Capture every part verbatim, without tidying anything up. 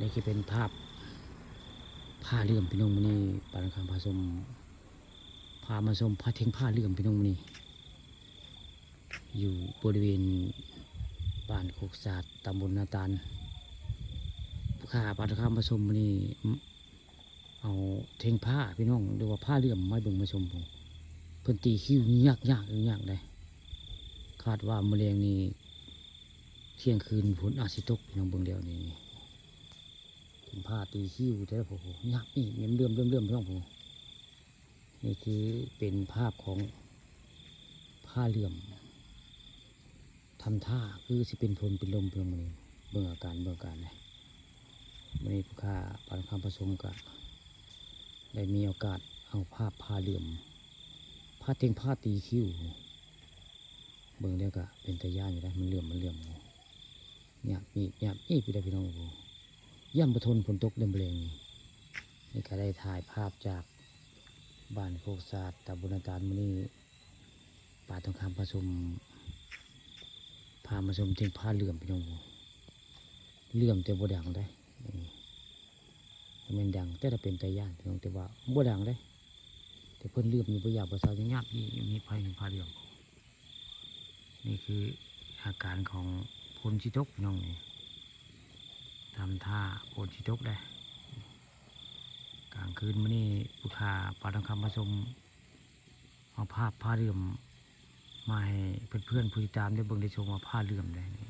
นี่คือเป็นภาพผ้าเหลื่อมพี่น้อง มื้อนี้ปานคำพาชม พามาชมผ้าเท็งผ้าเหลื่อมพี่น้อง มื้อนี้ อยู่บริเวณบ้านโคกสาด ตำบลนาตาล ค่ะ ปานคำพาชม มื้อนี้ เอาเท็งผ้าพี่น้อง หรือว่าผ้าเหลื่อมมาเบิ่งมาชมพุ้น เพิ่นตีคิวยากๆ ยากๆ เด้ คาดว่ามื้อแลงนี่ เที่ยงคืนฝนอาจสิตกพี่น้อง เบิ่งแล้วนี่ เห็นผ้าตีคิวแท้พุ้น ยับนี่เหลื่อมๆๆๆพี่น้องพุ้น นี่คือเป็นภาพของผ้าเหลื่อม ทำท่าคือสิเป็นฝนเป็นลมพี่น้อง มื้อนี้ เบิ่งอาการ เบิ่งอาการนะ มื้อนี้ผู้ข้าปานคำพาชมก็ได้มีโอกาสเอาภาพผ้าเหลื่อม ผ้าเท็งผ้าตีคิว เบิ่งแล้วก็เป็นตาย้านอยู่นะ มันเหลื่อม มันเหลื่อม หยาบอีก หยาบอีกพี่น้อง โอ้โห ย่านบ่ทนฝนตกเริ่มแรงนี่ นี่ก็ได้ถ่ายภาพจากบ้านโคกสาด ตำบลนาตาล มื้อนี้ ปานคำพาชม พามาชมเท็งผ้าเหลื่อมพี่น้อง เหลื่อมแต่บ่ดังเด้ อืม แม่นดัง แต่ถ้าเป็นตาย้านพี่น้อง แต่ว่าบ่ดังเด้ แต่เพิ่นเหลื่อมอยู่บ่อยากบ่เซา ยังหยาบอีก ยังมีไผเห็นผ้าเหลื่อม นี่คืออาการของฝนสิตกพี่น้องนี่ ทำท่าฝนสิตกได้ กลางคืนมื้อนี้ผู้ข้าปานคำพาชม เอาภาพผ้าเหลื่อมมาให้เพื่อนๆผู้ติดตามได้เบิ่งได้ชมว่าผ้าเหลื่อมได้นี่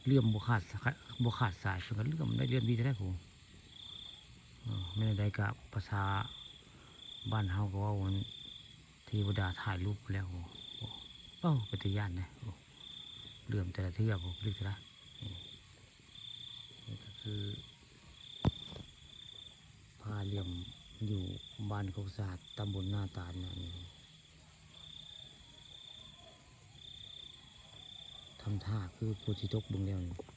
เหลื่อมบ่ขาดสะ บ่ขาดสาย เพิ่นก็เหลื่อมได้ เหลื่อมดีแท้ๆพุ้น เออ แม่นใดก็ภาษาบ้านเฮาก็เว้ามัน เทวดาถ่ายรูปแล้ว โอ้ โอ้ เอ้า เป็นตาย้านนะ โอ้ เหลื่อมแต่ละเทื่อ โอ้ ลึกเท่าใด นี่ นี่ก็คือ ผ้าเหลื่อมอยู่บ้านโคกสาด ตำบลนาตาลนะ นี่ ทำท่าคือฝนสิตกเบิ่งแล้วนี่